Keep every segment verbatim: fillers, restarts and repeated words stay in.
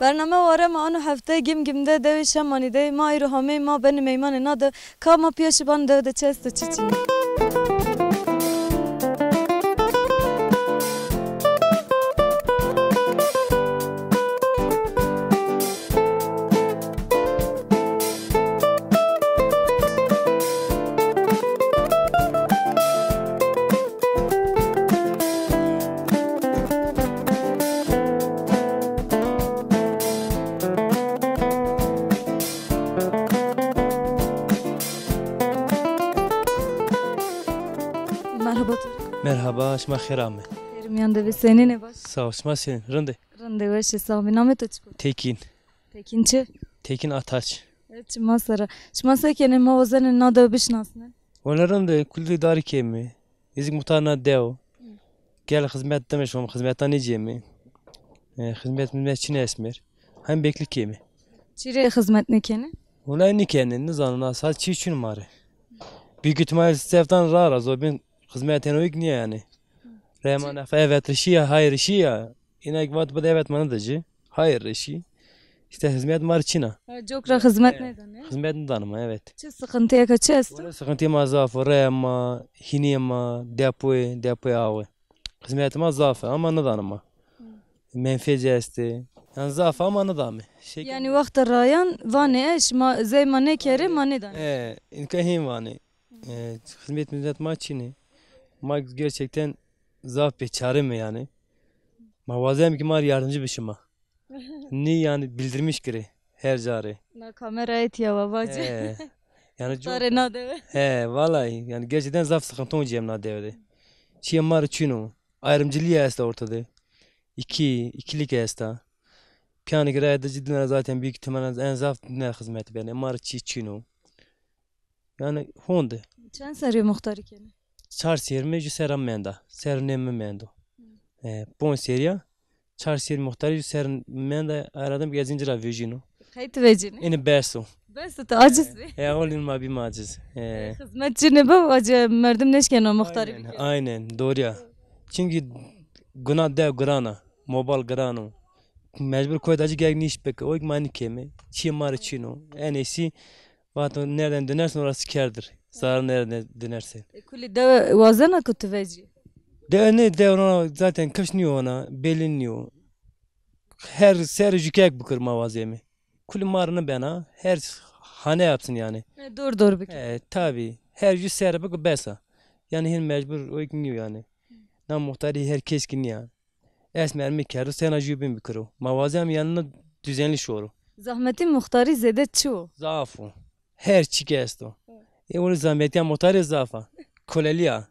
Bername ware ma ano hefte Gimgim de dewê Şemanî de, ma îro hamey ma benê meymanê na de, ka ma pîya şiban dewe de çi esto çi çin. Merhaba. Merhaba, şima xêr ame. Xêr miyan de be, senîn ê, baş? Sağ ol, şima senîn, rind ê? Rind ê, weş ê, sağ ol. Namê to çik o? Tekin. Tekin çi? Tekin Ataç. E, çima sera. Şima se kenê, ma wazenê na dew bişinasnê? Wele rind ê, kulî darî kemî. Êzîk muxtar na dew. Gel xizmet dime şima, xizmeta nêcêmî. E, xizmet mizmet çin esmer. Hem beklî kemî. Çi rê xizmet nêkenê? Wele nêkenê, nizano na saat çi çin ma rê. Büyük ihtimal seftan ra ra zobîn xizmet heno ik nîya yanî. Rema nefa evet rişî ya, hayır işi ya. Îna ki vat bide evet, ma nidacî. Hayır rişî. İşte hizmet mar çina. Ha, cok ra hizmet nêdanê? Hizmet nêdanê ma, evet. Çi sıkıntı eka çi esto? Wele sıkıntı ma zaf o, rema, hînî ma, depoyê, depoyê awe. Hizmet ma zaf e ama nêdanê ma. Menfezî estê. Yani zaf ama nêdame. Şey. Yani wexta rayan vanê e, şima zey ma nêkerê, ma nêdanê. E, inka hên vanê. E, hizmet mizmet ma çinê. Ma gerçekten zaf bêçare me yani. Ma wazem ki ma yardımcı bişima. Nî yani bildirmiş kirê her carê. Na kamera etya wa vace. He. Yani çok. Tarê na dewe. He, vallahi yani gerçekten zaf sıkıntı olacağım na devede. Çiye mar çino. Ayrımcılığı esta ortada. İki, ikilik esta. Piyanî ki raya de cidden zaten büyük ihtimalle en zaf ne hizmet bene. Mar çi çino. Yani honde. Çend serrî muxtarî kenê? Çar serrî mi ju serra menda. Serrî nê mi mendo. E, ponc serrî ya. Çar serrî muxtarî ju serrî menda, aradım ki ez inci ra vejîno. Qey ti vejînî? Ini bes o. Bes o, ti aciz bî. E, olin ma bîm aciz. E. Xizmet çinê bi, vace merdim nêşkeno muxtarî bikero. Aynen, aynen, doğru ya. Çünkü guna dew giran a, mobal giran o. Mecbur koy dacı gerek nîş bik. O ki ma nîkeme. Çiye mar çino. En iyisi Vato nereden dönersen orası kârdır. Zarar nereden dönersen. E, kulî dewe wazena ku tu vecî? Dewe ne, dewe ona zaten kış niyo ona, belli niyo. Her ser jükek bikir ma wazemi. Kulî mar nibena, her hane yapsın yani. E, doğru doğru bikir. E, tabi. Her jü ser bikir besa. Yani hin mecbur o ki niyo yani. Na muhtarî her kes ki niya. Esmer mi kerdo, sena jü bin bikiro. Ma wazem yanına düzenli şoro. Zahmetî muxtarî zêde çi o? Zaf o. Her çi ki esto. E, onu zahmetîya muxtarî zaf a. Kolelî ya.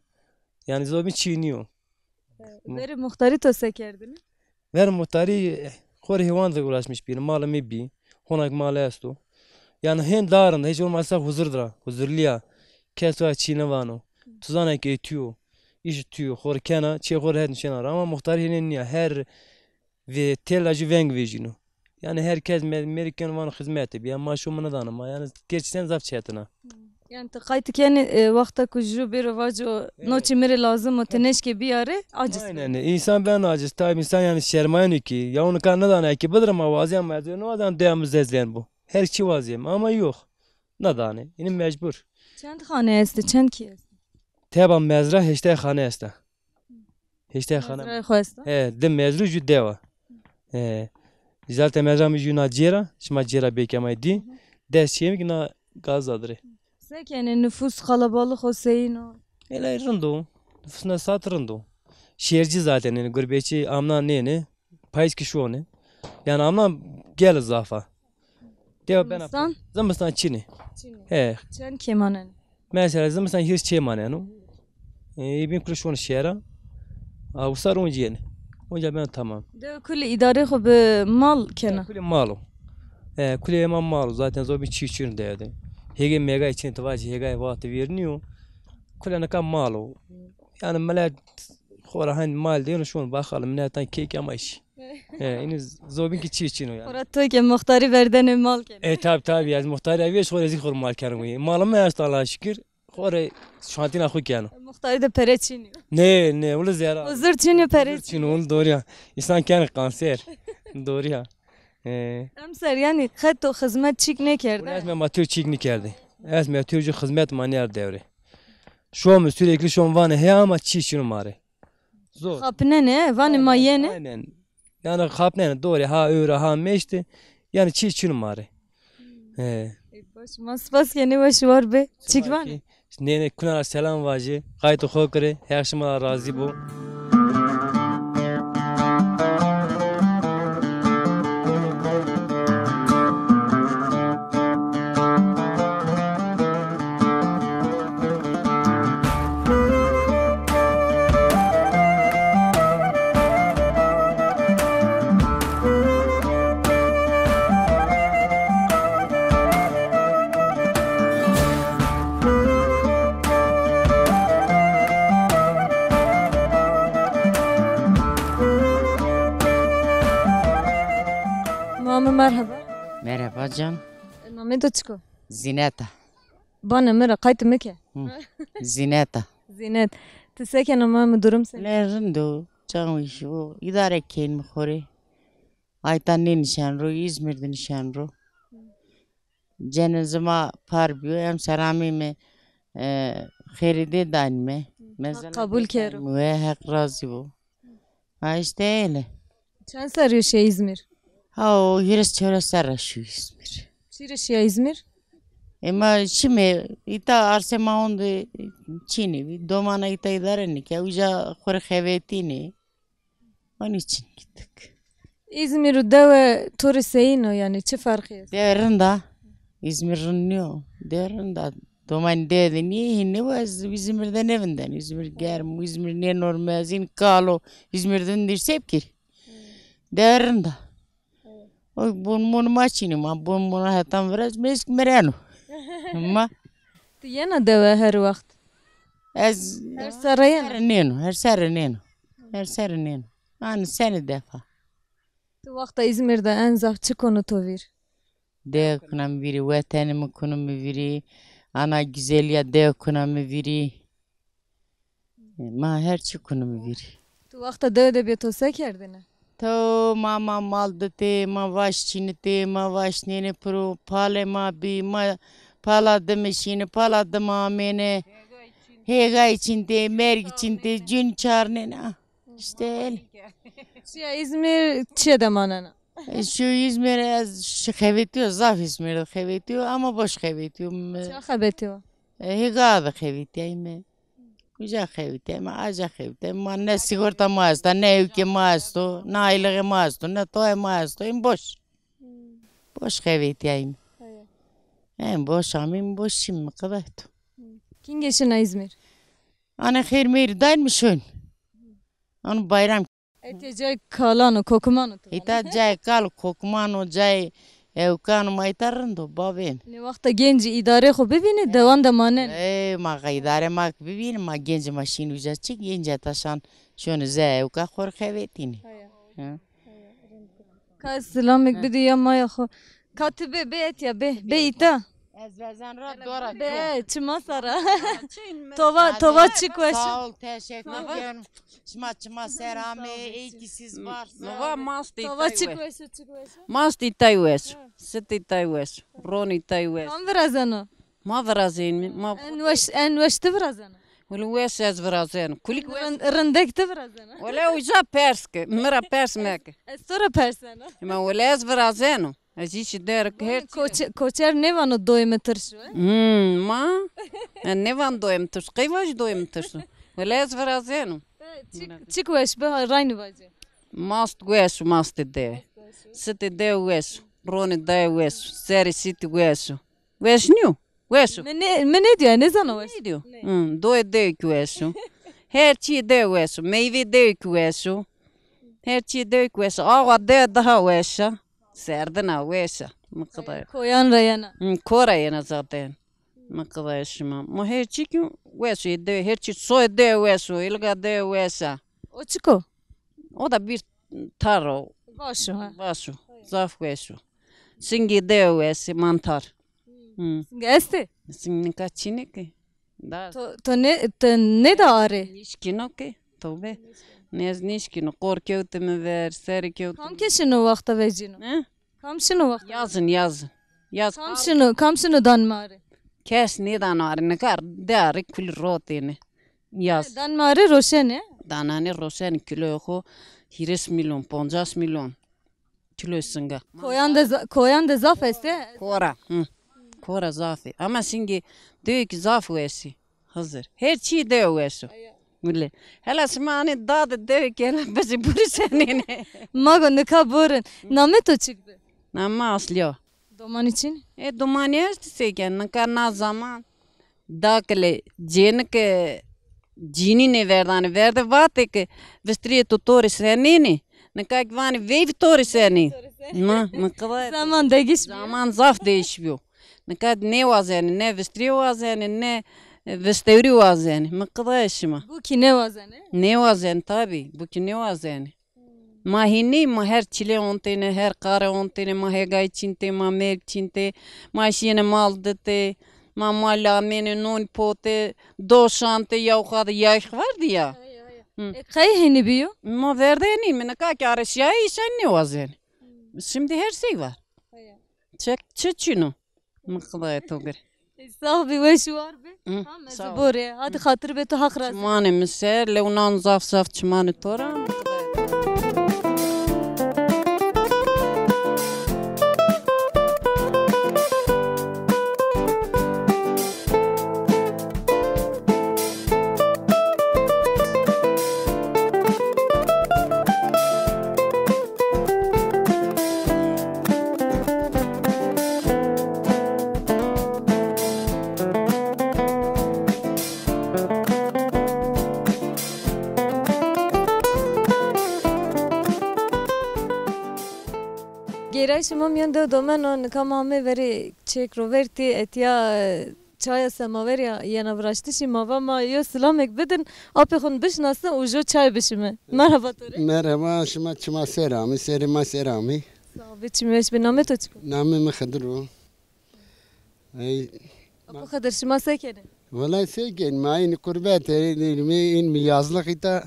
Yani zobîn çi nîyo. Verê muxtarî to se kerdinî? Ver muxtarî, e, xo rê heywan de uğraşmış bî. Malê mi bî. Honak malê esto. Yani hên darin, hiç olmazsa huzur dira. Huzurlî ya. Kes wa çî nivano. Tu zana ki tüyo. Îş tüyo. Xo rê kena, çê xo rê het nişena ra. Ama muxtarî hênê nîya. Her ve tela jü veng vejîno. Yani herkes me-, merî keno vano xizmete bîya. Ma şo mi nidano ma. Yani gerçekten zaf çetin a. Yani ti qayt kenî, e, wexta ku jü bêro vaco, no çî mi rê lazim o, ti nêşkê bîyarê, aciz. Aynen. İnsan ben aciz. Tabi insan yani şermayeno ki. Ya onu kan nidana ki bidir ma wazem ma, ez nivazan deya mi zezlen bu. Her çi wazem ama yok. Nidane. Ini mecbur. Çend xane estê, çend kî estê? Teba mezra heştay xane esta. Heştay xane. Mezrayê xo esta? He, di mezrû jü dewa. He. Zaten mezra mi jü na cêra, şima cêra bêkemay dî. Des çêmik na gaz adirê. Se kenê, nufus qalabalix o, seyîn o? Ela rind o. Nufus na saat rind o. Şêrcî zaten, yani gurbetçi amna nêne. Payîz ki şone. Yani amna gel zaf a. Dewa bena. Zimistan? Zimistan çinê. Çinê. He. Çend kê manenê? Mesela zimistan hîris çê maneno. E, bin kule şon şehra. A, usar onca yeni. Onca ben tamam. De kulî îdarê xo bi mal kena? Kulî mal o. E, kulî ema mal o. Zaten zor bir çiftçinin derdi. Hege mega için tivaci hega vati veriniyor. Kule nika mal o. Yani millet xora hani mal diyor şun bakalım ne tan kek ama iş. E, ini zobin ki çiftçin o yani. Xora to ke muxtarî verdenê mal kenê. E, tabi tabi, ez muxtarî eviye xora zî xor mal kenê. Malım esto Allah'a şükür. Xore şantîna xo keno. Muxtarî de pere çinî yo. Ne, ne, wele zera. Huzur çinî yo, pere çinî yo. Huzur çinî yo, wele doğru ya. İnsan keno kanser. Doğru ya. He. Emser, yanî qet to xizmet çîk nêkerde? Wele ez me ma tür çîk nîkerdî. Ez me tür jû xizmet ma nêerd dewrê. Şomi, sürekli şomi vanê he ama çî çin o ma rê. Zor. Xapnenê, vanê ma yenê. Aynen. Yanî xapnenê, doğru, ha öğre, ha meşti. Yanî çî çin o ma rê. He. Ê, baş, ma spas kenê, weş û war bê. Çîk vanê? Nênê kuna ra selam vajî. Qaytê xo kerê. Her şima ra razî bo. Mame, merhaba. Merhaba can. Namê to çik o? Zînet a. Bane mi ra, qaytê mi ke. Hı. Zînet a. Zînet. Ti se kena mame, durum se? Lê rind o, can wîş o. Îdare kên mi xo rê. Ayta nênişen ro, Îzmîr de nişen ro. Cenazê ma par bîyo, emser ameyme, e, xêrê dê danîme. Mezela qebul kero. We Heq razî bo. Ha, îşte öyle. Çend serrî yo şîya Îzmîr? Ha, o hîris çewres serra şîyo Îzmîr. Çi rê şîya Îzmîr? E, ma şîme, îta arsê ma honde çinê bî. Domana îta îdare nêke. Uca xo rê xebetînê. Onun için gittik. Îzmîr û dewe to rê seyîn o, yanî çi ferqî est? Dewe rind a. Îzmîr rind nîyo. Dewe rind a. Domanî dewe de nîyê, hîn nêbo ez Îzmîr de nêvindeno. Îzmîr germ, Îzmîr nênorme, ez hîn kal o. Îzmîr de vindî se bikirî. Dewe rind a. O bon mon ma çinî, ma bon mon hetan viraz mezg mireno. Ma. Ti yena dewe her wext? Ez her serre yena? Her serre nêno, her serre nêno. Her serre nêno. Ani senî defa. Ti wexta Îzmîr de en zaf çi kono to vîr? Dewe kuna mi vîrî, wetenê mi kuno mi vîrî, ana güzelîya dewe kuna mi vîrî. Ma her çî kuno mi vîrî. Tu wexta dewe de bîyo to se kerdêne? To ma, ma mal ditê, ma vaş çînitê, ma vaş nênê piro, palê ma bî, ma pala dime şînê, pala dime amêne. Hêgay çîntê, merg çîntê, cûn çarnêne. Ah, îşte el. Şîya Îzmîr çi de manena? E, şu Îzmîr ez şi xebetîyo, zaf Îzmîr de xebetîyo, ama boş xebetîyo. Mi- Ça xebetîyo? E, hêga de xebetîyayme. Uca xebitîyayme, aca xebitîyayme. Ma ne sigorta ma esta, ne ewkê ma esto, ne aylığê ma esto, ne toyê ma esto. Hîn boş. Boş xebetîyayme. Hîn boş amîm, boş şîm, mi qidayto. Kîngê şina Îzmîr? Anê xêr mêrî dayn mi şon. Anu bayram. Etê cay kalan o, kokuman o tu. Îta cay kal, kokuman o, cay ewkan o, ma îta rind o, babên. Nê wexta gencî îdarê xo bivînê, dewan de manen. Ê, ma îdarê ma ki bivînê, ma gencî ma şîn uca çi, gencî ta şan şonê ze ewka xo rê xevetînê. Haya. Hı. Ka silamêk bidî ya maya xo. Ka ti bê, bê etya, bê, bê îta. Ez vezen ra dora. Bê, çima sara. Tova, tova çik weş. Sağ ol, teşekkür ederim. Şima, şima ser amê, iyi ki siz varsınız. Nova mast îtay weş. Tova çik weş, çik weş. Mast îtay weş. Sit îtay weş. Ron îtay weş. Kam virazeno? Ma virazên mi? Ma en weş, en weş ti virazeno? Wele weş ez virazeno. Kulik weş. Rind-, rindek ti virazeno? Wele uca pers ke. Mi ra pers meke. Ez to ra persena. Ma wele ez virazeno. Ez îşî der her çî. Koçe-, koçer nêvano doyê mi tirşo, e? Hmm, ma? E, nêvan doyê mi tirşo. Qey vajî doyê mi tirşo? Wele ez virazeno. E, çik, çik weş bi, ha, raynî vajî. Mast weş o, mastê de. Sitê de weş o. Ronê de weş o. Serê sitî weş o. Weş nîyo? Weş o. Mi nê-, mi nêdîyo, nêzana weş. Nêdîyo. Hı, doyê de ki weş o. Her çî de weş o. Meyvê de ki weş o. Her çî de ki weş o. Awa de daha weş a. Serdina weş a. Mi qidaya. Koyan ra yena. Hı, ko ra yena zaten. Mi qidaya şima. Ma her çî ki weş o, de, her çî soy de weş o, ilga de weş a. O çik o? O da bir tar o. Baş o, ha. Baş o. Zaf weş o. Singê de weş, mantar. Hı. Singê estê? Sing nika çinê ki. Da. To, to ne, to nêda arê? Nişkîno ki. Tobe. Ne ez nişkîno. Qor kewtî mi ver, serê kewtî. Kam ke şino wexta vecîno? He? Kam şino wext? Yazin, yazin. Yaz. Kam şino, kam şino danmari? Kes nêdanmari, nika de arê kulî rotêne. Yaz. Danmari roşenê? Dananê roşenê, kiloyê xo hîris milyon, poncas milyon. Kiloyê singa. Koyan de za-, koyan de zaf estê? Kora, hı. Kora zaf ê. Ama singê dewê kî zaf weş ê. Hizir. Her çî dewe weş o. Wile. Hela şima anê da de dewê kî hela bizê burî senêne. Ma go nika burin. Namê to çik bi? Namê ma Asliya. Domanî çin? E, domanî est sêken. Nika na zaman. Dakile, cênike cînî nêverdanê. Verde vatê ke vistirîyê to to rê senênê. Nika kî vanê veyvî to rê senê. Ma, mi qida. Zaman degiş bîyo. Zaman zaf değiş bîyo. Nika nêwazenê, ne vistirî wazenê, ne, e, vistewrî wazenê. Mi qidaya şima. Bu kî nêwazenê? Nêwazenê tabî. Bu kî nêwazenê. Ma hînî, ma her çilê ontêne, her qare ontêne, ma hêgayî çîntê, ma mêrg çîntê, ma şîyêne mal ditê, ma malî amêne, nonî potê, do şantê, ya uxa de yayx vardî ya. Hı. E, qey hînî bîyo? Ma verde hînî, mi nika kî arê şîyayî, îşan nêwazenê. Şimdi her şey var. Çek, çi çin o? Mi qidaya to gir. Sax bî, weş û war bî. Hı, ha, sağ ol. Borê. Hadi xatir bê to, Haq razî. Çimanê mi ser, lew nan zaf zaf çimanê to ra. Gêrayîşê ma mîyan dew domeno, nika ma amê verê çêk ro vertî, etîya, e, çaya semawerî ya yena viraştişî, ma va ma yo silamêk bidin, apê xo bişinasin û jo çay bişime. Merheba to rê. Merheba, şima çima ser amî, serê ma ser amî. Sağ ol, çim weş bî. Namê to çik o? Namê mi Xidir o. Ey. Apo Xidir, şima se kenê? Wela se kenî, ma înî qurbet erê, înî mi, înî mi yazlix îta,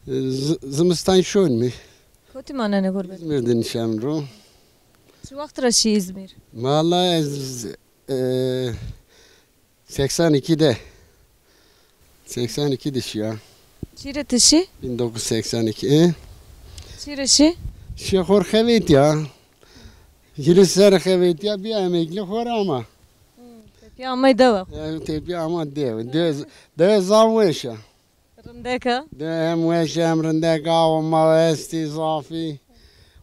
z-, zimistan şonî mi. Kotî manenê qurbet? Îzmîr de nişen ro. Çi wext ra şî Îzmîr? Wela ez, e, seksen iki de. Seksen iki de şîya. Çî rê ti şî? Bin dokuz yüz seksen iki, e? Çî rê şî? Şîya xo rê xevetîya. Hîris serre xevetîya, bîya emeklî, xo rê ama. Hmm, tepîya amay dewa xo. E, tepîya ama dewe. Dewe, dewe zaf weş a. Rindek a? Dewe hem weş a, hem rindek a, awa ma estî zafî.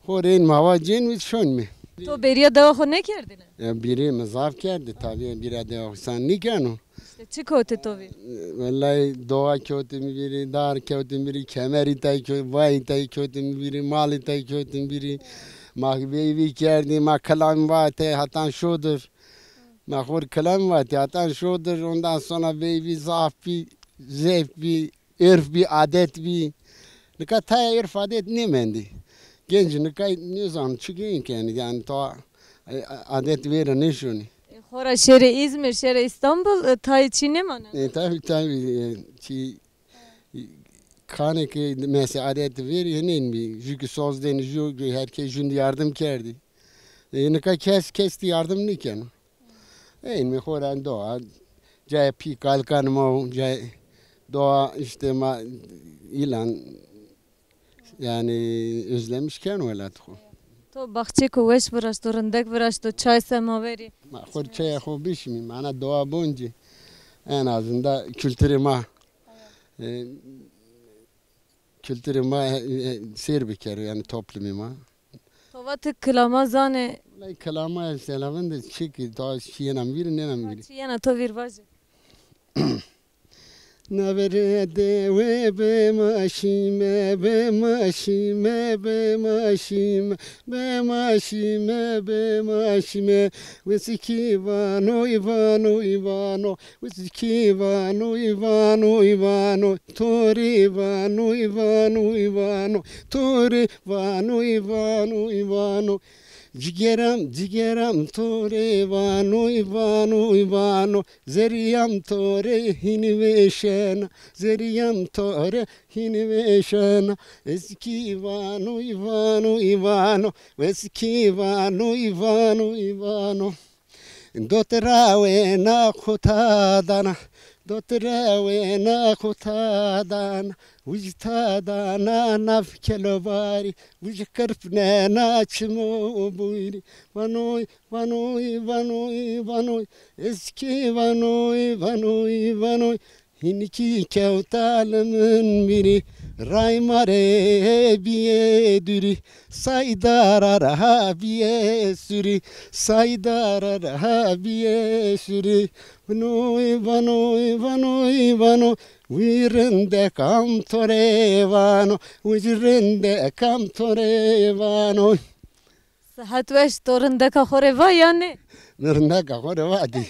Xo rê înî ma va cên wî şonî mi. To bêrîya dewa xo nêkerdêne? Ya, bêrî mi zaf kerdî, tabî, bêrîya dewa xo însan nêkeno. Îşte çi kewtê to vîr? Wellahî doğa kewtî mi vîrî, dar kewtî mi vîrî, kemerî tay kew-, vayî tay kewtî mi vîrî, malî tay kewtî mi vîrî. Ma veyvî kerdî, ma kilamî vatê, hatan şodir. Ma xo rê kilamî vatê, hatan şodir, ondan sonra veyvî zaf bî, zeyf bî, urf bî, adet bî. Nika taya urf adet nêmendî. Genc nika nêzano çi gên kenî, yanî to, e, adet vêra nêşonî. E, xora şêrê Îzmîr, şêrê Îstanbul, e, tayê çî nêmaneno? E, tabî, tabî, e, çî, e, kanê ke mesela adet vêrî hênên bî. Jû ki soz dênî, jû ki her kes jûn de yardim kerdî. E, nika kes, kes de yardim nêkeno. Ê, înî mi xo ra doğa, cayê pî kalikanê ma o, cayê doğa îşte ma îlan, yanî, özlemiş keno welat xo. To baxçêko weş viraşto, rindek viraşto, çay semawerî. Ma xo rê çaya xo bişimî, mana doğa boncî. En azından kulturê ma, e, kulturê ma, e, e, sêr bikero, yanî toplumê ma. To va ti kilama zanê. Wellahî kilama ez selavin de çik, daha şîyena mi vîrî, nêna mi vîrî. Çî yena to vîr vajî. Navere dewe be ma şîme, be ma şîme, be ma şîme, be ma şîme, be ma şîme. Wesîkî vano, î vano, î vano. Wizikî vano, î vano, î vano, torî vano, î vano, î vano, torî vano, î vano, î vano, Cigeram, cigeram to rê vanoy, vanoy, vano. Zerrîyam to rê hînî vêşena, zerrîyam to rê hînî vêşena. Ez kî vanoy, vanoy, vano. Ez kî vanoy, vanoy, vano. Dot ra wêna xo ta dana, dot ra wêna xo ta dana. Wij ta dana nav kelovarî, wij qirpnena çimo bûrî. Vanoy, vanoy, vanoy, vanoy. Ez kî vanoy, vanoy, vanoy. Hînî kî kewta li min bîrî. Ray ma rê bîyê dûrî. Saydara ra bîyê sûrî. Saydara ra bîyê sûrî. Vanoy, vanoy, vanoy, vano. Wî rindekam to rê vano. Wî rindekam to rê vano. Sihet weş, to rindeka xo rê va ya nê? Mi rindeka xo rê va dî.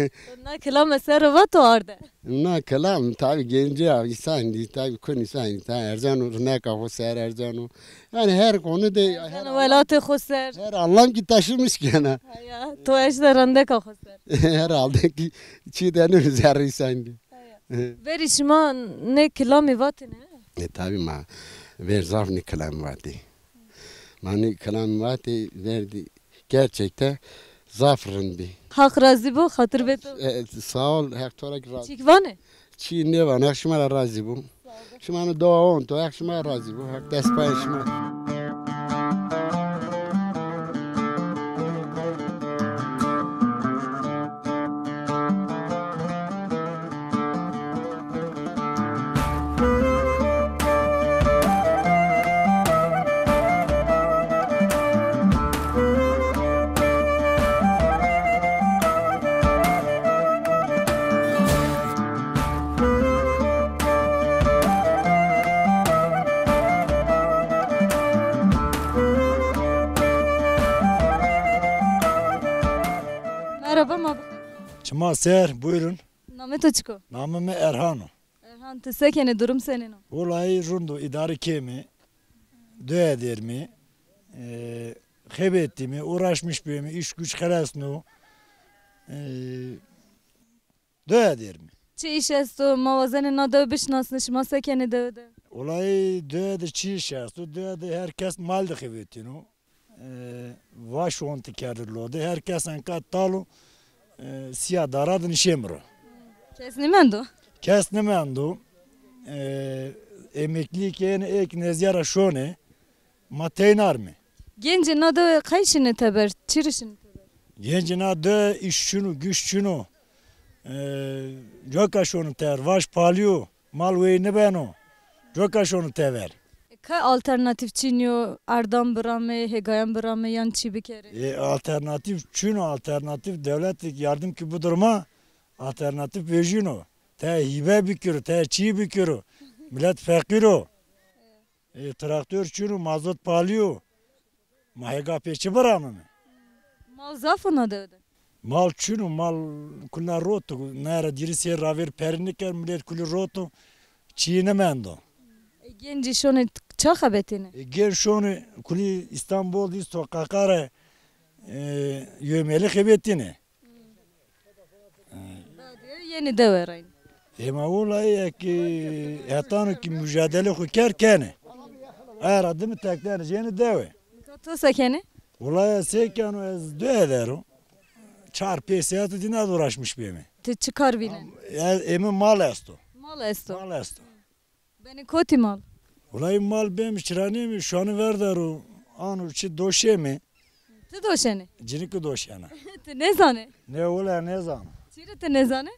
To na kilame ser va to arde? Na kilam tabî gencî ya, îsan dî, tabî kun îsan dî, ta erzeno rindeka xo ser erzeno. Yani her konu de, her Erzeno welatê xo ser. Her anlam ki taşımış gene. Ha ya, to eşte rindeka xo ser. Herhalde ki çî de nê zerrî îsan dî. Ha ya. Verî şima nê kilamî vatêne? E, tabî ma ver zaf nê kilamî vatê. Ma nê kilamî vatê, verdî, gerçekten zaf rind bî. Haq razî bo, xatir bê to. E, sağ ol, Heq to ra kî razî. Çîk vanê? Çî nêvan, Heq şima ra razî bo. Şima no doa on to, Heq şima ra razî bo, Heq dest payê şima. Merhaba, ma bixêr. Çima ser, buyurun. Namê to çik o? Namê mi Erhan o. Erhan, ti se kenê, durum senên o? Wulay rind o, îdare kêmî. Doya der îmî. E, xebetîmî, uğraşmış bîmî, îş güç xelesno. E, doya der îmî. Çi îş esto? Ma wazenê na dewe bişinasnê, şima se kenê dewe de? Wulay doya de çi îş esto? Doya de her kes mal de xebetîno. E, vaş ontî kerdî lo de. Her kes enka tal o, e, sîya dara de nişê mi ro. Kes nêmendo? Kes nêmendo. E, emeklî kê ênê, ê kî nezdîya ra şonê. Ma teynar mî. Gencê na dewe qey şinê teber? Çi rê şinê teber? Gencê na dewe îş çin o, güç çin o. E, coka şonê teber, vaş palî yo. Mal wey nêbeno. Coka şono tever. E, kay alternatîf çînî yo, erdan biramê, hêgayan biramê yan çî bikerê? E, alternatîf çin o, alternatîf dewlete kî yardim kî bido ma, alternatîf vejîno. Te hîbe bikiro, te çî bikiro. Milet feqîr o. E, traktor çin o, mazot palî yo. Ma hêga pê çi biramime? Mal zaf o na dewe de? Mal çin o, mal kulîna rot o. Nayra dîrî sêr ravêr perî nêker, milet kulî rot o. Çîyê nêmendo. E, gencî şonê ça xebetêne? E, genc şonê kulî Îstanbul dî, sokaka ra, e, yewmelî xebetêne. Dadîye yenê dewe ra. Ema wulay eke hetano kî mucadele xo kerd kenê. Aya ra dime teknenê yenê dewe. Nika to se kenê? Wulay ez se keno, ez doya der o. Çar pênc saete dîna de uğraşmış bîme. Ti çi kar vînenê? Ez, ê mi mal esto. Mal esto. Mal esto. Benê kotî mal? Wulay mal bêm çira nêmî, şanî verdero, ano çi doşêmî. Ti doşenê? Cinîke doşena. Ti nêzanê? Nê wulay nêzano. Çi rê ti nêzanê?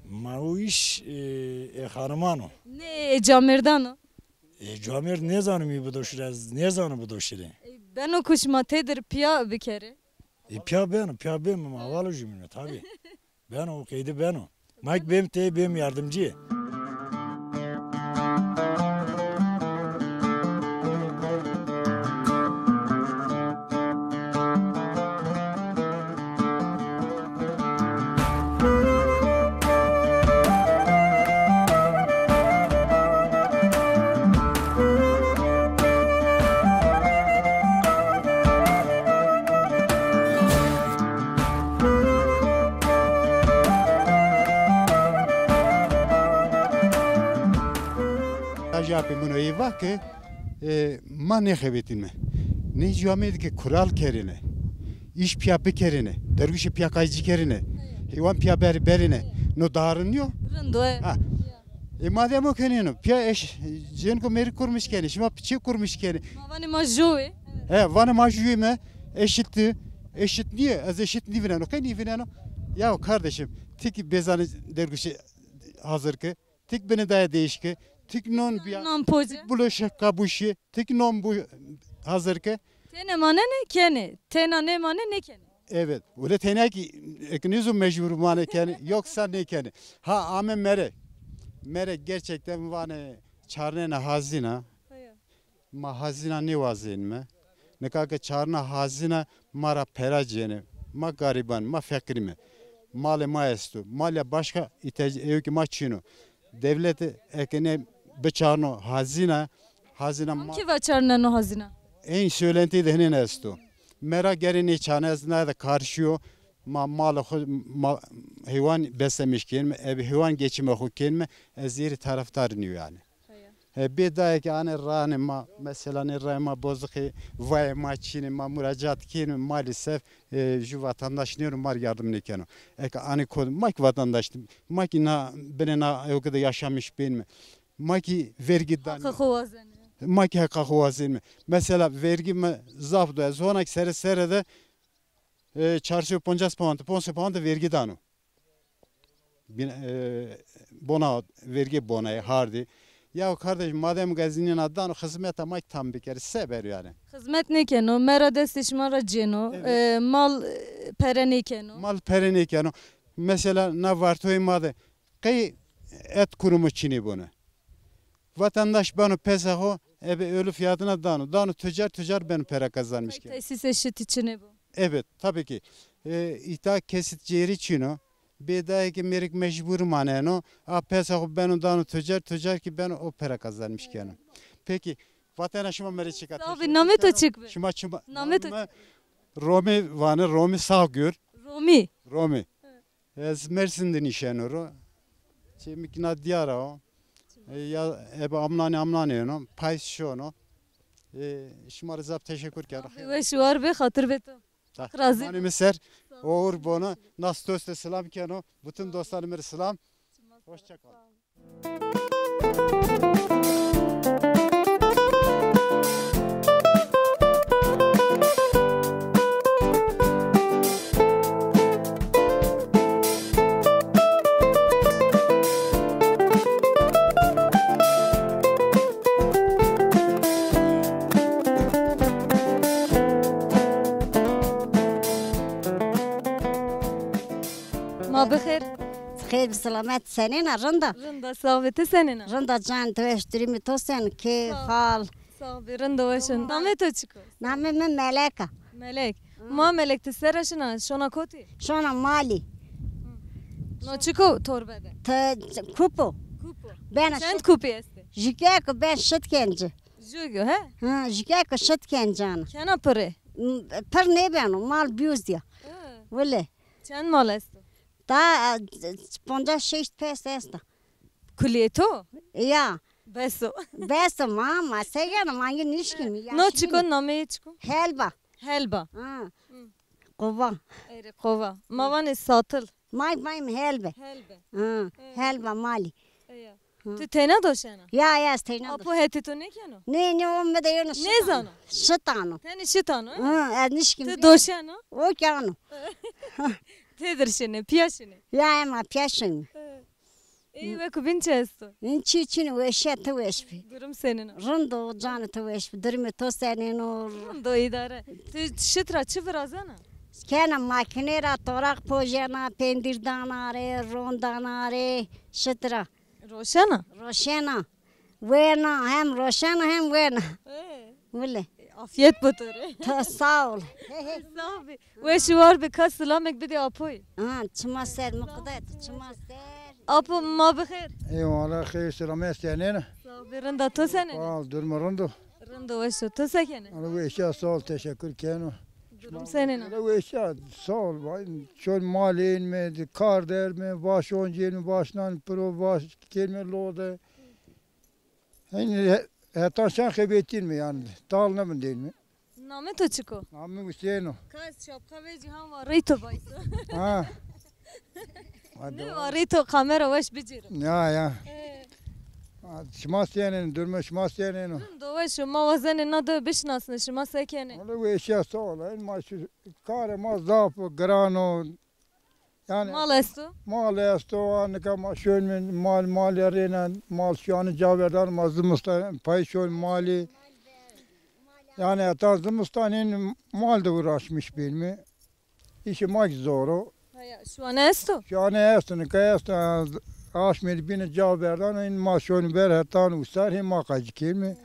Ma o îş, e, ê xaniman o. Nê, ê camêrdan o? Ê camêrd nêzano mî bidoşîrê, ez nêzano bidoşîrê. E, beno ku şima têdir pîya bikerê? E, pîya beno, pîya bêm, ma heval o jumîno tabî. Beno, o qeydî beno. Ma kî bêm tey, bêm yardimcî. Cevabê min o ê va ke, e, ma nêxebetîme. Nê camêrdî ke kural kerîne, îş pîya bikerîne, derwişê pîya qaycî kerîne, heywan pîya berî berîne, no darin nîyo? Rind o, e. Ha. E, madem o kenîno, pîya eş, cêniko mêrik kurmiş kenî, şima çi kurmiş kenî? Ma vanê ma jû ê. He, vanê ma jû ê me, eşitti, eşit nîye, ez eşit nîvîneno, qey nîvîneno? Ya kardeşim, ti kî bêzanê derguşî hazir ke, ti kî binê daye değiş ke, ti kî non bîya, nan ti kî poce, bulaşık kabuşî, ti kî non bu hazir ke. Têne manenê, kenê. Têna nêmanê, nêkenê. Evet. Öyle têna kî, eke nêzo mecbur manê kenê, yoksa nêkenê. Ha, ame mere. Mere gerçekten vanê çarnena hazina. Heya. Ma hazina nêwazênme. Nika ke çarna hazina ma ra pera cênê. Ma gariban, ma feqîrîme. Malê ma esto. Malê başka îhtiyacê ewkê ma çin o. Dewlete eke nê biçarno hazina, hazina ma... Kî va çarneno hazina? Eyn söylenti de hinên esto. Mera gerê nêçarne, ez na de karşî yo. Ma malê xo, ma, heywan beslemiş kenîme, ebe heywan geçimê xo kenîme, ez zêrî tarafdar nîyo yanî. He, bê daye ke anê ranê ma, mesela nê rayê ma boziqê, vayê ma çinê, ma muracat kenîme, maalesef, e, jû vatandaş nêno, ma rê yardım nêkeno. Eke anê ko, ma kî vatandaş, ma kî na, binê na ewke de yaşamış benîme. Ma kî vergî danîme. Heqa xo wazenê. Ma kî heqa xo wazenîme. Mesela vergî mi zaf do. Ez hona kî sere sere de, e, çar sey û poncas pound, ponc sey pound vergî dano. Bin-, e, bona, vergî bonayê hardî. Ya kardeş, madem ke ez nîna dano, xizmeta ma kî tam bikerê, se bero yanî? Xizmet nêkeno, mera destê şima ra cêno, evet, e, mal, e, pere nêkeno. Mal pere nêkeno. Mesela na Vartoyê ma de qey et kurumu çinê bone. Vatandaş beno pesa xo, ebe ölü fiyatına dano. Dano tucar, tucar beno pera kazanmış ke. Tesîsê şitî çinê bo. Evet, tabii ki. E, îta kesit cêrî çin o. Bê daye ke mêrik mecbur maneno. A pesa xo beno dano tucar, tucar kî beno o pera kazanmış keno. Peki, vatena şima merê çik a. Tabii, namê to çik bi? Şima çima? Namê to çik? Romî vanê, Romî Sağgür. Romî. Romî. Ez Mersin de nîşeno ro. Çê mi kî na diyara o. E, ya, ebe amnanê amnanê yeno, payîz şono. E, şima rê zaf teşekkür keno. Weş û war bê, xatir bê to. Razî. Manê mi ser, oxir bono, nas doste selam keno. Bütün dostanê mi rê selam. Hoşça kal. Ma bixêr. Xêr bi selamet, senên a, rind a? Rind a, sax bî, ti senên a? Rind a can, ti weş, durumê to sen, keyf, hal? Sax bî, rind û weş in. Namê to çik o? Namê mi Melek a. Melek. Hı. Ma Melek, ti sera şina, şona kotî? Şona malî. Hı. No çik o torbe de? Ti kup o. Kup o. Bena... Çend kupî estê? Jikek o, ben şit kencî. Jûg o, he? Hı, jikek o, şit kencî ana. Kena pirê? M-, pir nêbeno, mal bîyozî ya. Hı. Wile. Çend mal esto? Da, e, poncas şeşt pes esta. Kulîyê to? Ya. Bes o. Bes o ma, ma se geno, ma yê nişkîm. No çik o, nameyê çik o? Helba. Helba. Ha. Hı. Qova. Erê, qova. Ma vanê satil. Ma vayîm helbe. Helbe. Ha, evet. Helba malî. Eya. Hı. Ti teyna doşena? Ya, ya, ez teyna doşena. Apo hetê to nêkeno? Nê, nê, o mi de yeno şitano. Nêzano? Şitano. Tenê şitano, he? Hı, ez nişkîm. Ti doşena? O kî ano. Têdir şinê, pîya şinê? Ya, ema pîya şinî. Hı. Ey, weko bîn çi esto? Hîn çî çin o, weşîya ti weş bî. Durum senên o? Rind o, canê ti weş bî. Durumê to senên o? Rind o, îdare. Ti şit ra çi virazena? Kena makîne ra, toraq pojena, pendîr dana rê, ron dana rê, şit ra. Roşena? Roşena. Wena, hem roşena hem wena. Ee. Wile. Afiyet bo to rê. To sağ ol. Sağ bî. Weş û war bî, ka silamek bidî apoyî. Ha, çima ser, muqdet, çima ser. Apo, ma bixêr. Eyvallah, xeyr, selamet, senên a? Sağ bî, rind a, to senên a? Sağ ol, durum rind o. Rind o, weş o, to se kenê? Ana weşîya, sağ ol, teşekkür keno. Durum senên a? Ana weşîya, sağ ol, vay, çon malên mi, kar der mi, vaş oncên mi, vaş nan piro, vaş kên mi lo de. Hên he-, heta şen xebetîn mi yanî. Tal nêvindên mi. Namê to çik o? Namê Huseyîn o. Ka ez çapka vecî ha warî to bayto. Ha. Nê warî to kamera weş bicîro. Ya, ya. He. Şima senên, durumê şima senên o? Durum do weş o, ma wazenê na dewe bişinasnê, şima se kenê? Wele weşîya sağ olayın, ma şu karê ma zaf giran o. Yanî mal esto? Mal esto, a nika ma şonîme mal, mal rêne, mal şîyanî ca verdan, ma zimistan pay şon malî. Yanî heta zimistan hên mal de uğraşmış bîn mi. Îşê ma kî zor o. Heya, şuane esto? Şuane esto, nika esto, aşmê de bîne ca verdan, hên ma şonî ver hetan usar, hên ma qecikîme.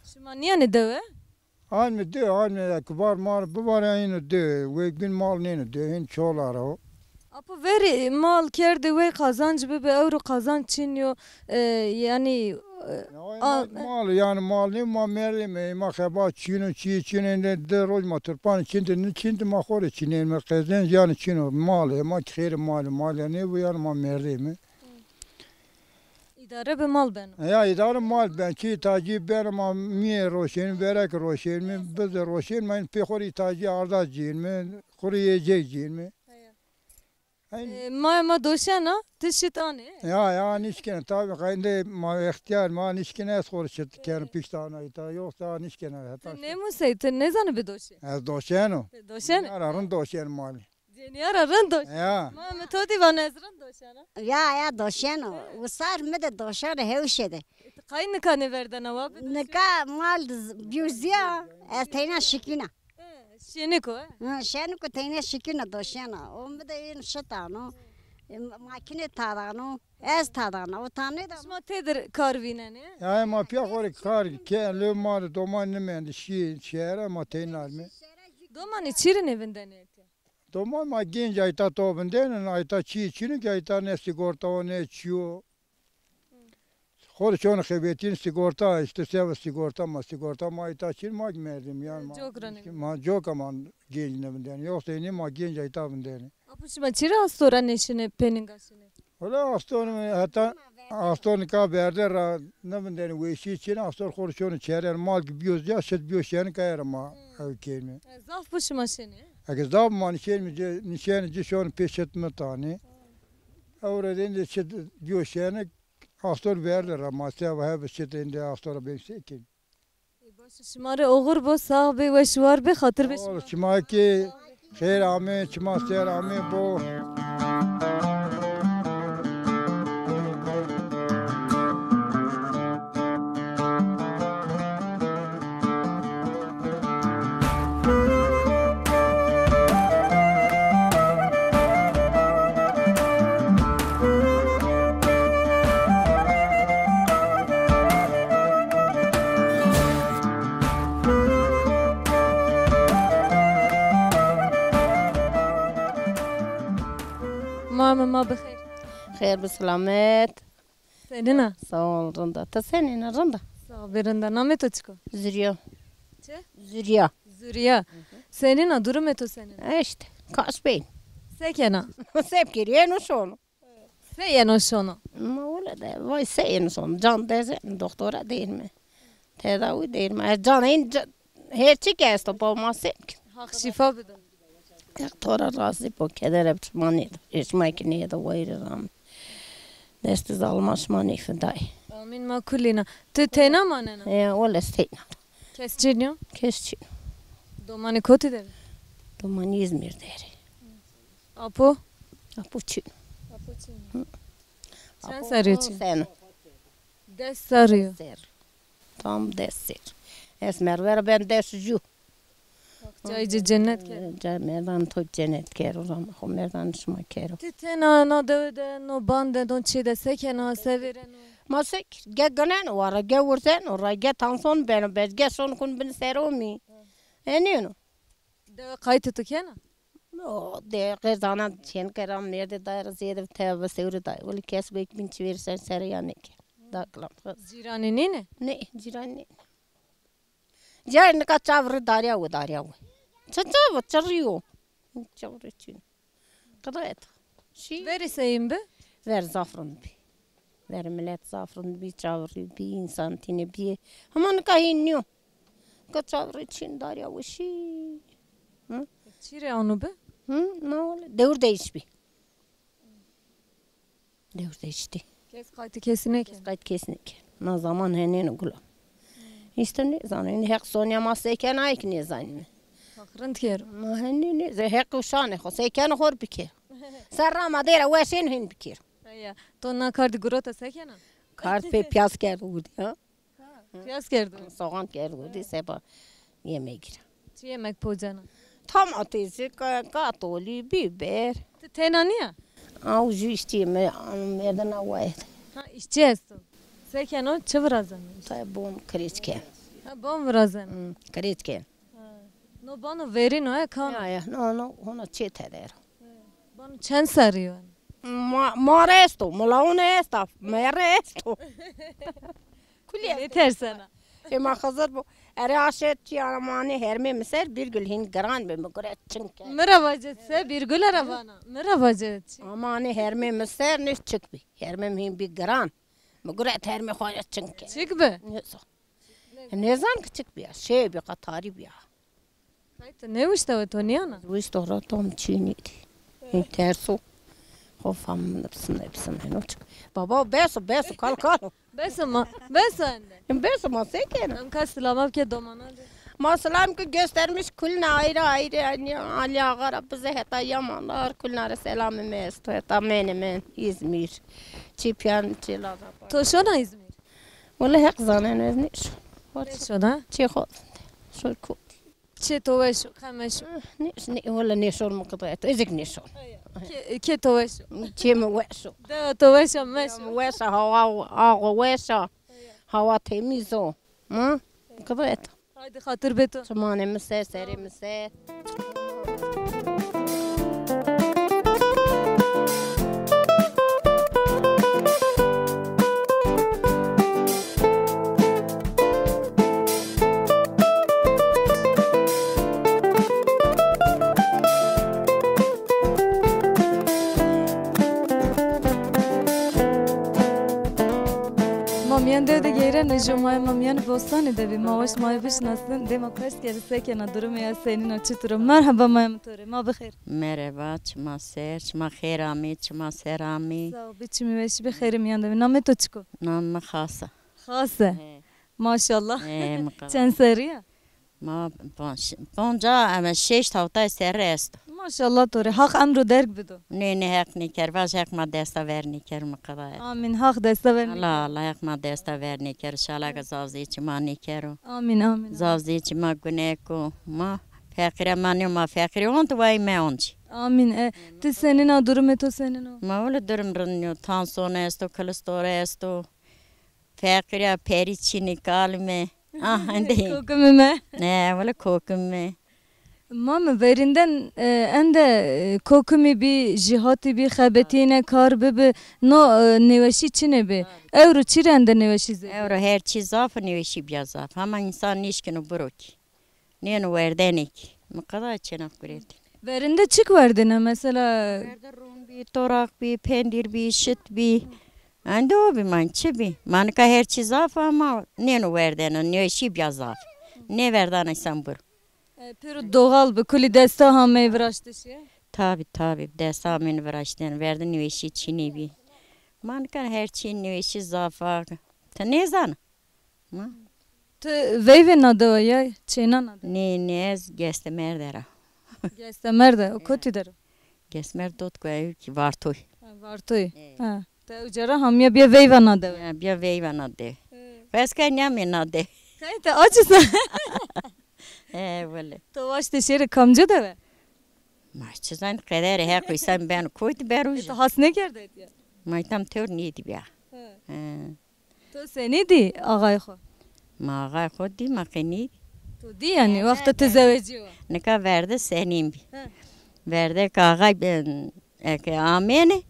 Şima nîyanê dewe? Hanî de, hanî eke var mar bivarê, hên de, wek bîn mal nêne de, hên çola ra o. Apo verî mal kerdê wey qazanc bibi, ewro qazanc çin yo, e, yanî, e, ya, a- mal, mal, yanî mal nê ma merdê me, ma xebat çin o, çî çin o, êndî di roj ma tirpanê çin de, nê çin de ma xo rê çinên me, qezenc yanî çin o, mal, e, ma kî xêrê mal, mal ya nêbo yanî ma merdê me. Îdare bi mal beno. Ya, îdare mal ben. Çi îhtacî beno ma mîyê roşên, verek roşên mi, bizê roşên ma, pê xo rê îhtacî arda cîn mi, xo rê yiyecek cîn mi. Heya. Hên- E, ma, ma doşena, ti şit anê. Ya, ya, nişkine, tabi, qayndê ma extiyar, ma nişkine, ez xo rê şit keno, pişt ana îta, yoxsa nişkine, heta. Ti nêmusey, ti nêzanî bidoşê? Ez doşeno. Ti doşenê? Ara rind doşen malî. Cênîya ra rind o. Ya. Ma mi to dî vano ez rind doşena. Ya, ya, doşeno. Wisar mi de doşeno hewşê de. E, ti qayî nika nêverdena wa bidoşê? Nika mal z-, bîyo zîya, ez teyna şikîna. E, şenik o, e? Hı, şenik o, teyna şikîna doşena. O mi de ên şitano. E, ma-, makîne tadano. Ez tadana, o tanê de. Şima têdir kar vînenê? Ya, ma pîya xo rê kar ke, lê ma rê doman nimendî, şî şehre, ma teyna mi. Domanî çi rê nêvindenê eke? Doman ma genc ayta to vindêne, ayta çî çin o ki ayta ne sigorta o ne çî yo. Xo rê şonê xebetîn sigorta, îşte seba sigorta ma, sigorta ma ayta çin, ma ki merdim yanî ma. Cok ra nêvindê. Ma coka ma genc nêvindêne. Yoxsa ênî ma genc ayta vindêne. Apo şima çi rê astora nêşinê, pêninga şinê? Wela astor mi heta astor nika verde ra nêvindêne, weşî çin, astor xo rê şonê çeren, mal ki bîyo zîya, şit bîyo şenî, kaya ra ma ew kêrme. E, zaf bo şima şenê? Eke zaf ma nişenîme ci, nişenê ci şonê pê şit mi tanê. Ewro de êndî şit bîyo şenî, astor verde ra ma seba hebe şit êndî astor ra bêrî se kên. Ê, baş o, şima rê oxir bo, sax bê, weş û war bê, xatir bê şima. Sağ ol, şima ki xêr amê, şima ser amê bo. Ma mi ma bi xêr. Xêr bi selamet. Senîn a? Sağ ol, rind a. Ti senîn a, rind a? Sağ ol, rind a. Namê to çik o? Zurîya. Çi? Zurîya. Zurîya. Senîn a, durumê to senîn a? E îşte, kaş bîn. Se kena? Se bikerî, yeno şono. Se yeno şono? Ma wele de, vay se yeno şono. Can derzên, doktora dêrîme. Tedawî dêrîme. E, can hên ca-, her çi ki esto, pa ma se bikin. Haq şîfa bido. Haq to ra razî bo, kedere bi şima nêdo, rê şima kî nêdo, wayîrê ram. Destê zalima şima nêfidayê. Amîn, ma kulîna. Ti teyna manena? E, wele ez teyna. Kes çin o? Kes çin o. Domanî kotî de? Domanî Îzmîr de rê. Apo? Apo çin. Apo çin. Hı. Çend serrî yo çin? Seno. Des serrî yo. Serr. Tam des serr. Ez merve ra ben des ju. Cayê ci cennet kero. Cayê merdan to cennet kero, rama xo merdan şima kero. Ti tena na dewe de, no ban de, no çê de se kena, se vêreno? Ma se kir, ge gineno wara, ge wurzeno ra, ge tanson beno ber, ge şon kun bin sero mi. Enîno. Dewe qaytê to kena? O, de qêrdana çên kera, mêrdê daye ra zêde tebe sewrê daye. Wele kes wek bîn çi vêrî ser sere ya nêke. Da kilam. Cîranê nîne? Nê, cîranê nîne. Cayê nika çav rê darîya we, darîya we. Çi çav o, çi rî yo? Çav rê çin. Qida eta. Şî. Verî seyîn bi? Ver zaf rind bi. Verê milet zaf rind bî, çavirî bî, însan tîne bîyê. Hema nika hîn nîyo. Nika çavirî çîn darya weşî. Hı? Çî rê ano bi? Hı? Ma wele dewr değişbî. Dewr değiştî. Kes qaytê kesî nêkeno. Kes qayt kes nêkeno. Na zaman henêno gula. Îşte nêzano. Înî Heq sonya ma se kena, ê ki nêzanîme. Heq rind kero. Ma henî nêze Heq û şanê xo se keno xo rê bikero. Serra ma dêra weşên hîn bikero. Heya. To na kardî girota se kena? Kard pê piyaz kerdo wurdî ha. Ha, piyaz kerdo. Soğan kerdo wurdî seba yemeğî ra. Çi yemek pocena? Domatesî, ka-, katolî, biber. Ti tena nîya? Aw jû îşçî me-, merdena wayet. Ha, îşçî esto. Se keno, çi virazeno? Tay bon kirêç ken. Ha, bon virazeno. Hmm, kirêç ken. Ha. No bano verîn o, e, kam? Ya, ya, no, no, hona çê teder. Bano çend serrî yo? Ma, ma rê esto, mulawun esta, me rê esto. Kulî esto. Nêtersena. Ê ma Xizir bo. Erê aşe çî amanê hermê mi ser, Bîrgul hîn giran bi, mi gure çin ke. Mi ra vace se, Bîrgul ra vana. Mi ra vace çi? Amanê hermê mi ser nê çik bi. Hermê mi hîn bi giran. Mi gure hermê xo ya çin ke. Çik bi? Nêzan. Nêzan ki çik bîya. Şey bî, qatarî bîya. Tay ti nêwişta we, to nîyana? Wişto ra tam çînî dî. Hîn terso. Xo fam bismillah, bismillah, no çik. Baba, beso, beso, kal, kal. Beso ma, beso ende. Beso ma, se kena? Em ka silama ke domana de. Ma selam ki göstermiş kulna ayrı ayrı, yani Ali Ağa ra bize heta Yamanlar, kulna ra selamê mi esto, heta menê mi, İzmir. Çi piyan, çi Lazapa. To şona İzmir? Wele Heq zaneno, ez nêşon. Nêşona? Çê xo zinde. Şor kot. Çê to weş o, qe meşo. Ah, nê, nê, wele nêşon mi qidayet. Ez ki nêşon. Kê, kê to weş o? Çê mi weş o. Dewa to weş a, meşo. Mi weş a, hawa, awa weş a. Hawa temiz o. Ma? Qidayet. Haydi xatir bê to. Çimanê mi ser, serê mi ser. Ma mîyan dew de geyreno, jo maya ma mîyanê bostanê de bî. Ma waşt maya bişinasin, dê ma pers kerê se kena, durumê ya senîn o, çitur o. Merheba maya mi to rê, ma bi xêr. Merheba, çima ser, çima xêr amê, çima ser amê. Sağ ol, bi çimî weşî, bi xêrê mîyan de bî. Namê to çik o? Namê mi Xas a. Xas e. He. Maşallah. He, mi qala. Çend serrî ya? Ma ponc-, ponca, ama şeşt hewtay serre esto. Maşallah to rê. Haq emro derg bido. Nê, nê, Heq nêker. Vaj Heq ma desta ver nêker, mi qala. Amîn. Haq desta ver nêker. Allah, Allah, Heq ma desta ver nêker. Şalak zazê çi ma nêkero. Amîn, amîn. Zazê çi ma guneko. Ma feqîre ma nê, ma feqîre ont, way me onc. Amîn. E, ti senîn a, durumê to senîn o? Ma wele durum rind nîyo. Tanson esto, kilistore esto. Feqîrîya perî çînî kalime. Ah, endê. Kokimî me. Ne, wele kokimî me. Ma mi verînden, e, ende, e, kokimî bî, jîhatî bî, xebetîne kar bibi, no, e, nêweşî çinê bî. Ewro çî rê ende nêweşî zêde? Ewro her çî zaf û nêweşî bîya zaf. Hema însan nêşkîno biro kî. Nêno werdenê kî. Mi qeda çêna guretî. Verinde çik werdêne mesela? Verde ron bî, toraq bî, pendîr bî, şit bî. Ende o bî, ma çi bî? Ma nika her çî zaf a, ama nêno werdena, nêweşî bîya zaf. Nêverdana însan biro. E, pêro doğal bi, kulî desta hameyî viraştişî? Tabî, tabî, desta hameyî viraştene. Verde nêweşî çînî bî. Ma nika her çî nêweşî zaf a. Ti nêzana? Ma? Ti veyvê na dewe ya, çêna na dewe? Nê, nê, ez Gestemerde ra. Gestemerde, o kotî der o? Gestemerd dot ku ew ki Vartoy. Ha, Vartoy. E. Ha. Ti ewca ra hamiya bîya veyva na dewe? Ya, bîya veyva na dewe. E. Xo ez kay nîyamê na dewe. Kay ti aciz a? E, wele. To waştê şêrê kamca dewe? Ma çi zanî, qederê Heq, însan beno kotî beno. E, to has nêkerde etya? Ma tam tewr nêdîbîya. He. He. To senî dî axayê xo? Ma axayê xo dî, ma qe nêdî. To dî yanî, wexta ti zewecîyo? Nika verde senîn bî. He. Verde ke axay bi-, eke amêne, he,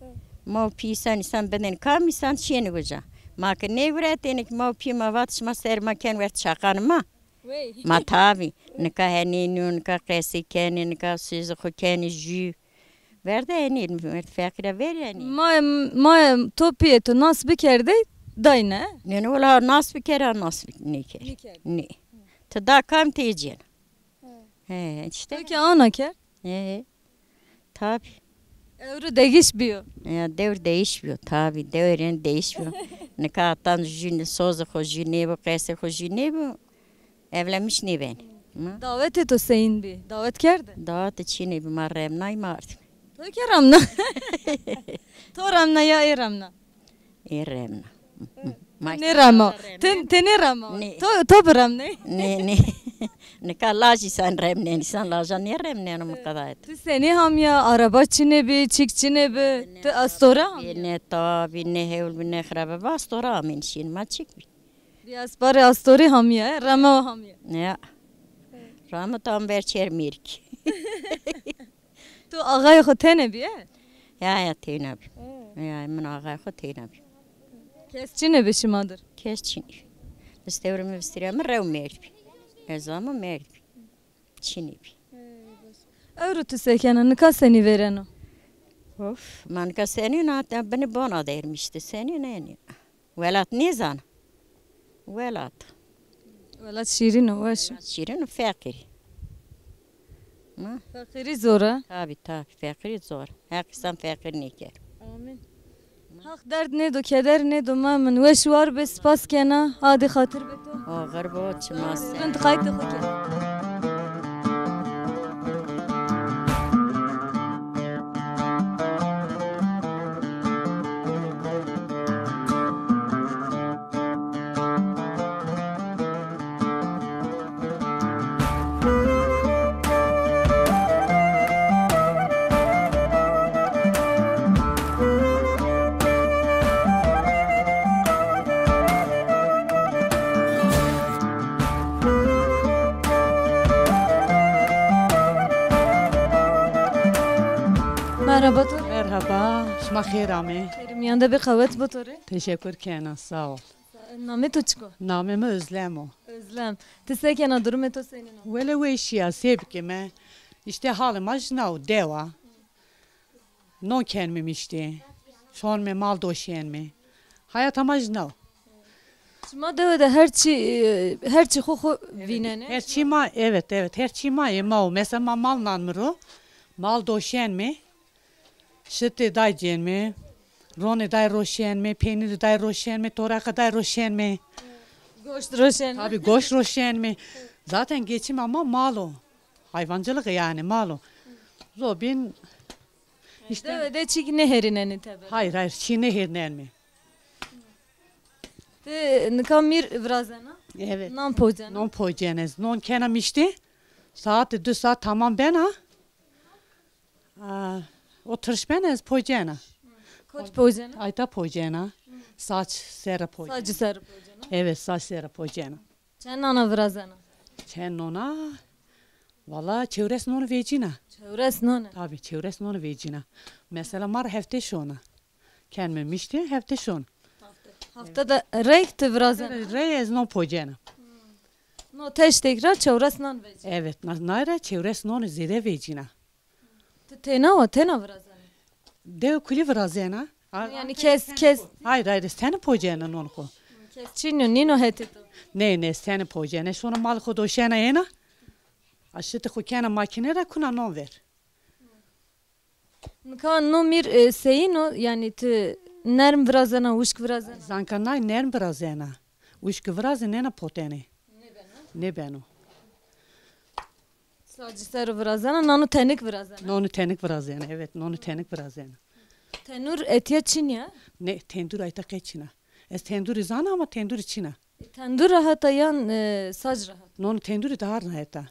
ma û pî însan, însan bidên kam, însan şîyêne uca. Ma ke nêguretêne kî ma û pî ma vat şima serê ma ken werd şaqanê ma. Wey. Ma tabî. Nika henî nîyo, nika qesî kenê, nika sêzê xo kenê jû. Verde enî, feqîre ver enî. Ma, ma to pîyê to nas bikerdê, dayne? Nê, nê, wela nas bikera, nas bik-, nêker. Nêker. Nê. Ti da kam tê cêna. He, işte. To ke ana kerd? He, tabi. Ewro degiş biyo. Ya, dewr değişmiyor tabi. Dewrên değişmiyor. Nika atan jü ne, sozê xo jü nêbo, qesê xo jü nêbo. Evlenmiş nêbenî. Ma? Dawetê to seyîn bî? Dawet kerde? Dawetê çînê bî, ma remnay, ma ardîme. To ke remna? To remna ya ê remna? Ê remna. Ma işte nêrema. Te, te nêrema. Nê. To, to biremnê. Nê, nê. Nika laj îsan remnên, îsan laja nêremneno miqedayet. Ti senî hamîya, araba çînê bî, çîk çînê bî? Ti astore hamîya? Nê, tabi, nê hewl bî, nê xirebe bî, astore amên şîn, ma çîk bî. Bî esparê astorî hamîye, reme o hamîye. Ya. Rame tam ver çer mêrik. Tu axayê xo tene bîye? Ya, ya, teyna bî. Ya, min axayê xo teyna bî. Kes çîne bi şima dir? Kes çîne. Vistewrê mi, vistîrê mi rew merd bî. Ez ama merd bî. Çîne bî. Ewro tu se kena, nika senî vêreno? Of, ma nika senî na, binê bona dermişti. Senî ne, ne. Welat nêzana. Welat. Welat şîrin o, weş o. Welat şîrin o, feqîrî. Ma? Feqîrî zor e? Tabi, tabi, feqîrî zor. Heq îsan feqîr nêker. Amîn. Heq derd nêdo, keder nêdo, ma min weş war be, spas kena, hadî xatir be to. O xir bo, çima se. Rind qaytê xo ke. Merhaba to. Merhaba, şima xêr amê. Xêrê mîyan de bê, qewet bo to rê. Teşekkür kena, sağ ol. Namê to çik o? Namê mi Özlem o. Özlem. Ti se kena, durumê to senîn o? Wele weşî ya, se bikeme. Îşte halê ma jina o, dew a. Non kenmê îşte. Şonmê mal doşenmê. Hayata ma jina o. Şima dewe de her çî, e, her çî xo xo vînenê? Her çî ma, evet, evet, her çî ma yê ma o. Mesela ma mal nanmê ro, mal doşenmê, şitê day cênmê, ronê day roşenmê, peynîrê day roşenmê, toraqa day roşenmê. Goşt roşenmê. Tabi, goşt roşenmê. Zaten geçim ama mal o. Hayvancılık yani, mal o. Zobîn işte. Dewe de çîk nêherînenê teber? Hayır, hayır, çî nêherînenmê. Ti nika mîr virazena? Evet. Nan pocena? Non pocena ez. Non kena îşte. Saatê di saat tamam bena. Aa, o tirş bena ez pocena. Kot pocena? Ayta pocena. Saç sere pocena. Saç sere pocena. Evet, saç sere pocena. Çend nana virazena? Çend nona? Valla çewres noni vecîna. Çewres noni? Tabi, çewres noni vecîna. Mesela ma rê hefte şona. Kenme miştî, hefte şon. Hafte. Hafte de reyk ti virazena? Rey ez non pocena. No teştek ra çewres nan vecîna. Evet, na, nay ra çewres noni zêde vecîna. Ti têna wa, têna virazena? Dew kulî virazena. A, yani kes, kes. Hayır, hayır, ez tenê pocena non xo. Kes çîn o, nîno hetê to? Nê, nê, ez tenê pocena. Şona mal xo doşena êna. A şitê xo kena makîne ra, kuna non ver. Nika no mîr, e, seyîn o, yani ti nerm virazena, wişk virazena? Zanka nay nerm virazena. Wişk virazê nêna potenê. Nêbeno. Nêbeno. Sacî ser virazena, nano tenik virazena. Nonî tenik virazena, evet, nonî tenik virazena. Tenûr etîya çin ya? Ne, tendur ayta qe çin a. Ez tendurî zana ama tendurî çin a. E, tendur rahat a yan, e, sac rahat? Non tendurî daha rahat a.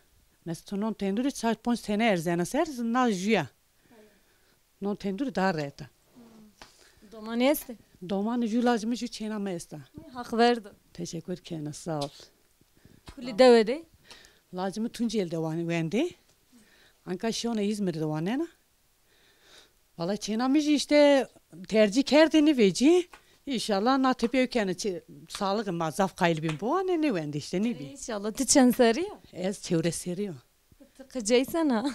Mesela tu non tendurî çar ponc tene erzena ser, na jû ya. Non tendurî daha rahat a. Domanî estê? Domanî jû lacê mi, jû çêna mi esta. Haq verdo. Teşekkür kena, sağ ol. Kulî dewe de? Lacê mi Tunceli de wan-, wendê. Anka şona İzmir de wanena. Valla çêna mi jî işte tercîh kerdê nêvecî. İnşallah na tepî ew kena çi-, sağlık ma zaf qayîl bîn biwanê, nêwendê işte, nêbî. İnşallah. Ti çend serrî ya? Ez çewres serrî ya. Ti qicey sena?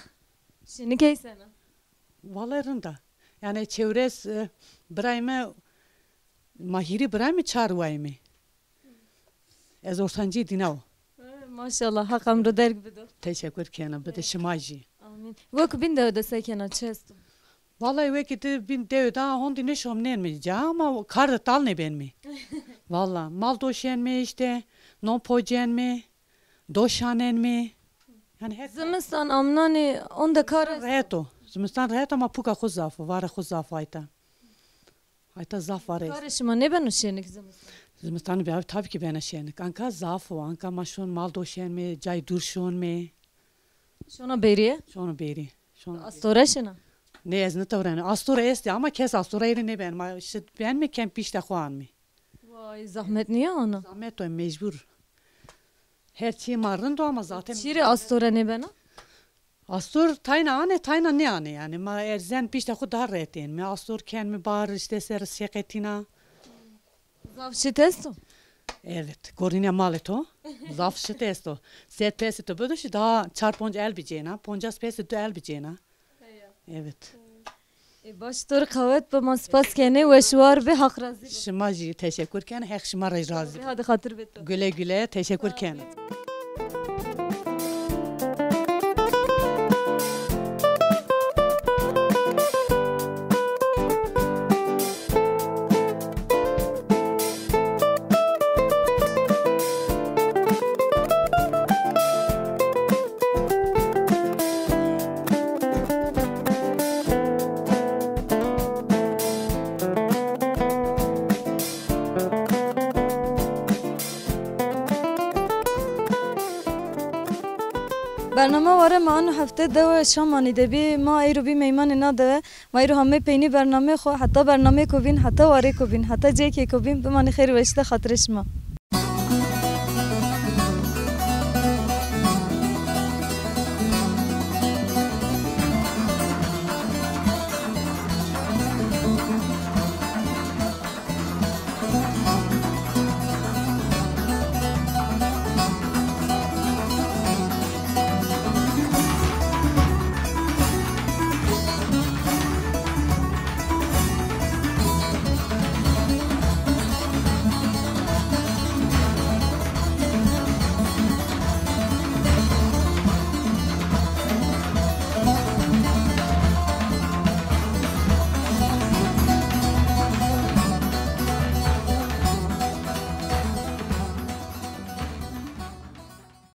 Şinikey sena? Vallahi rind a. Yani çewres, e, birayê mi, ma hîrê birayê mi, çar wayê mi. Ez ortancî dîna o. E, maşallah, Haq emro derg bido. Teşekkür kena, bide şima jî. Amîn. Wek bîn dewe de se kena, çi esto? Vallahi wekî di bîn dewe de hondî nêşomnên mi ca, ama kar de tal nêben mi. Vallahi mal doşen mi işte, non pocen mi, doşanen mi. Yani her Zimistan amnanê onde kar esto? Rehet o. Zimistan rehet ama puka xo zaf o, vara xo zaf o ayta. Ayta zaf vare. Karê şima nêbeno şenik zimistan? Zimistan be, tabii ki bena şenik. Anka zaf o, anka ma şon mal doşen mi, cay dûr şon mi. Şona bêrî? Şona bêrî. Şona bêrî. Astore şina? Ne, ez nitewreni. Astore estê ama kes astora êrî nêben. Ma şit ben mi kem pişta xo an mi. Vay, zahmet nîya ana? Zahmet o, mecbur. Her çî ma rind o ama zaten. Çî rê astore nêbena? Astor tayna anê, tayna nêanê yani. Ma erzen pişta xo daha rehet ên. Mi astor ken mi bar işte ser şeqetîna. Zaf şit esto? Evet, gorîna malê to. Zaf şit esto. Ser pesê to bido şi daha çar ponc el bicêna, poncas pesê tu el bicêna. Evet. E, baş, to rê qewet bi, ma spas kenê, weş war bi, Haq razî bi. Şima jî teşekkür ken, Heq şima rê razî bi. Hadi xatir bi to. Güle güle, teşekkür ken. Bername ware ma ano hefte dewe Şamanî de bî. Ma eyro bî meymanê na dewe. Ma eyro hamê peynî bernameyê xo, heta bernameyêko bîn, heta warêko bîn, heta cêkêko bîn, bimanê xêr û weşî de, xatirê şima.